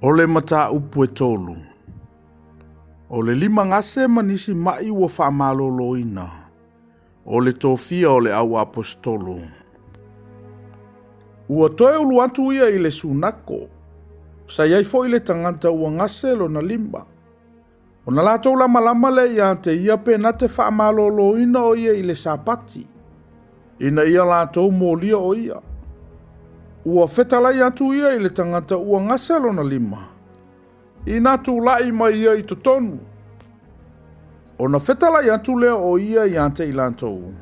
O le mataupu e tolu. O le limagase ma nisi ma'i ua faamaloloina. O le tofia o le au aposetolo. Ua toe ulu atu ia i le sunako. Sa i ai foi le tagata ua gase lona lima. Ona latou lamalama lea ia te ia pe na te faamaloloina o ia i le Sapati, ina ia latou molia o ia. Ua fetalai atu ia i le tagata ua gase lona lima, ina tulai mai ia i totonu. Ona fetalai atu lea o ia ia te i latou,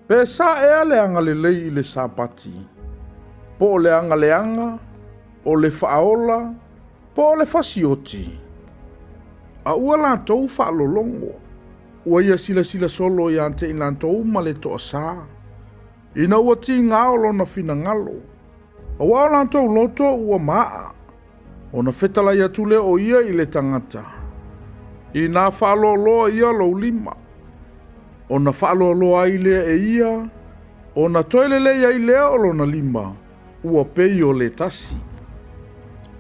Pe sa ea le agalelei i le Sapati, po o le agaleaga, o le faaola, po o le fasioti? A ua latou faalologo, ua ia silasila solo ia te i latou ma le toasa, ina ua tiga o lona finagalo, aua o latou loto ua maa. Ona fetalai atu lea o ia i le tagata, Inā faaloaloa ia lou lima. Ona faaloaloa ai lea e ia, ona toe lelei ai lea o lona lima, ua pei o le tasi.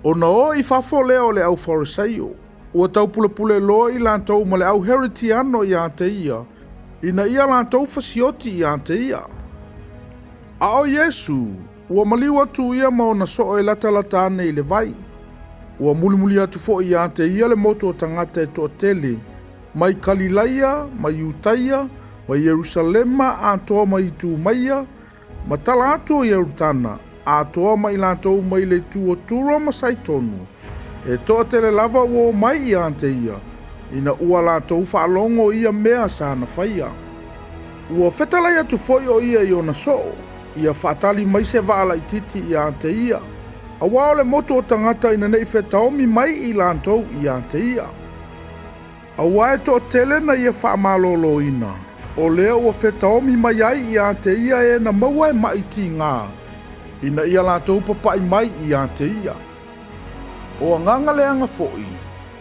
Ona o i fafo lea o le au Farisaio, ua taupulepule loa i latou ma le au Heritiano ia te ia, ina ia latou fasioti ia te ia. A o Iesu, ua maliu atu ia ma ona soo e latalata ane i le vai. Ua mulimuli atu foi ia te ia le motu o tagata e toatele, mai Kalilaia, mai Iutaia, mai Ierusalema atoa ma Itumaia, ma tala atu o Ioritana, atoa ma i latou mai le itu o Turo ma Saitonu, e toatele lava ua omai ia te ia, ina ua latou faalogo i ia mea sa na faia. Ua fetalai atu foi o ia i ona soo, ia faatali mai se vaa laitiiti ia te ia, aua o le motu o tagata ina ne i fetaomi mai i latou ia te ia. Aua e toatele na ia faamaloloina, o lea ua fetaomi mai ai ia te ia e na maua e maʻi tiga, ina ia latou papaʻi mai ia te ia. O agaga leaga foi,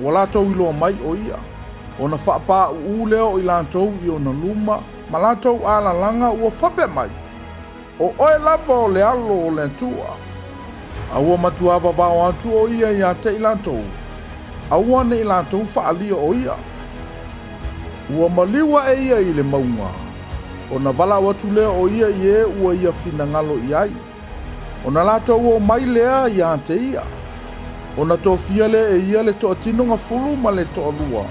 ua latou iloa mai o ia, ona faapāuū lea o i latou i ona luma ma latou alalaga ua faapea mai, O oe lava o le Alo o le Atua. A ua matuā vavao atu o ia ia te i latou, aua ne i latou faaalia o ia. Ua maliu aʻe ia i le mauga, ona valaau atu lea o ia i e ua ia finagalo i ai, ona latou omai lea ia te ia. Ona tofia lea e ia le toatino gafulu ma le toalua,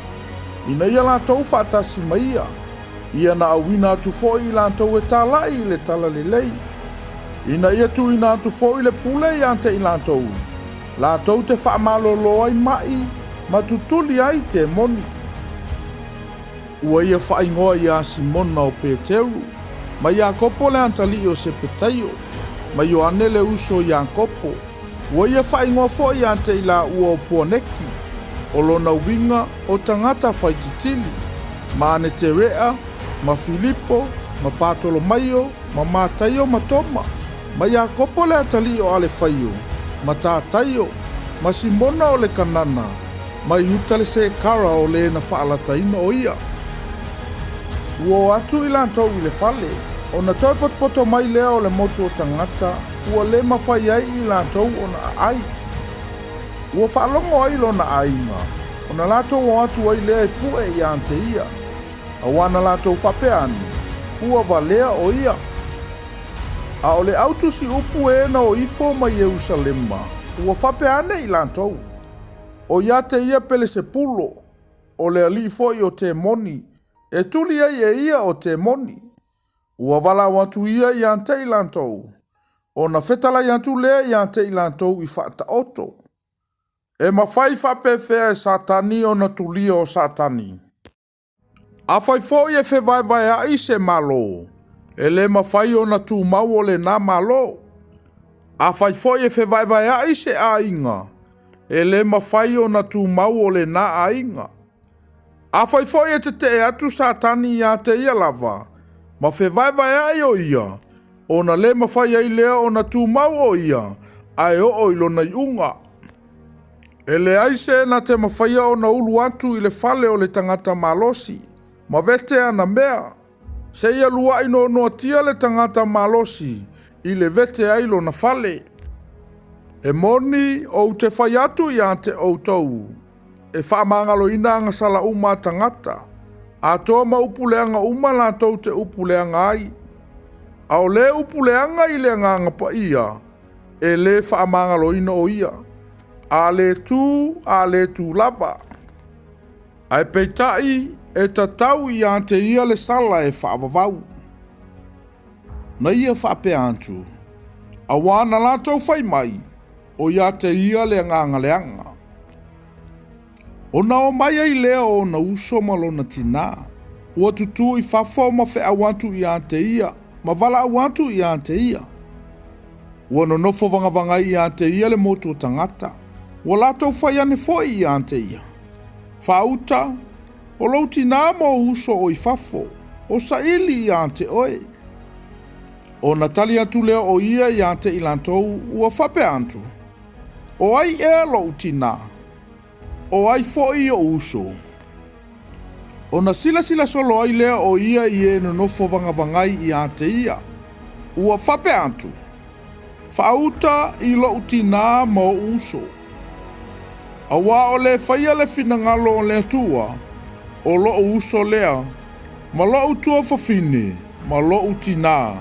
ina ia latou faatasi ma ia, ia na auina atu foi i latou e talai i le talalelei, ina ia tuuina atu foi le pule ia te i latou, latou te faamalolo ai maʻi ma tutuli ai temoni. Ua ia faaigoa iā Simona o Peteru, ma Iakopo le atalii o Sepetaio, ma Ioane le uso o Iakopo. Ua ia faaigoa foi ia te i laua o Poaneki, o lona uiga o tagata faititili, ma Aneterea, ma Filipo, ma Patolomaio, ma Mataio ma Toma, ma Iakopo le atalii o Alefaio, ma Tataio, ma Simona o le Kanana, ma Iuta le Sekara o le na faalataina o ia. Ua o atu i latou i le fale, ona toe potopoto mai lea o le motu o tagata ua le mafai ai i latou ona aai. Ua faalogo ai lona aiga, ona latou o atu ai lea e pue ia te ia, aua na latou faapea ane, Ua valea o ia. A o le au tusi upu e na o ifo mai Ierusalema, ua faapea ane i latou, O ia te ia Pelesepulo, o le alii foi o temoni, e tuli ai e ia o temoni. Ua valaau atu ia ia te i latou, ona fetalai atu lea ia te i latou i faataoto. E mafai faapefea e Satani ona tulia o Satani? Afai foi e fevaevaeaʻi se Malo, e le mafai ona tumau o lena Malo. Afai foi e fevaevaeaʻi se aiga, e le mafai ona tumau o lena aiga. Afai foi e tetee atu Satani ia te ia lava, ma fevaevaeaʻi o ia, ona le mafai ai lea ona tumau o ia, ae oo i lona iuga. E leai se na te mafaia ona ulu atu i le fale o le tagata malosi, ma vete ana mea, seia luaʻi noanoatia le tagata malosi i le vete ai lona fale. E moni ou te fai atu ia te outou, e faamagaloina agasala uma a tagata, atoa ma upu leaga uma latou te upu leaga ai. A o le upu leaga i le Agaga Paia, e lē faamagaloina o ia, a le tu a le tu lava. Ae peitai e tatau ia te ia le sala e faavavau. Na ia faapea atu, auā na latou fai mai, o ia te ia le agaga leaga. Ona o mai ai lea o ona uso ma lona tinā, ua tutū i fafo ma feau atu ia te ia, ma valaau atu ia te ia. Ua nonofo vagavagai ia te ia le motu o tagata, ua latou fai ane foi ia te ia. Faauta, o lou tinā ma ou uso o i fafo, o saili ia te oe. Ona tali atu lea o ia ia te i latou, ua faapea atu, O ai ea lou tinā? O ai foi ou uso? Ona silasila solo ai lea o ia i e nonofo vagavagai ia te ia. Ua faapea atu, Faauta i lou tinā ma ou uso. Auā o le faia le finagalo o le Atua, o lou uso lea, ma lou tuafafine, ma lou tinā.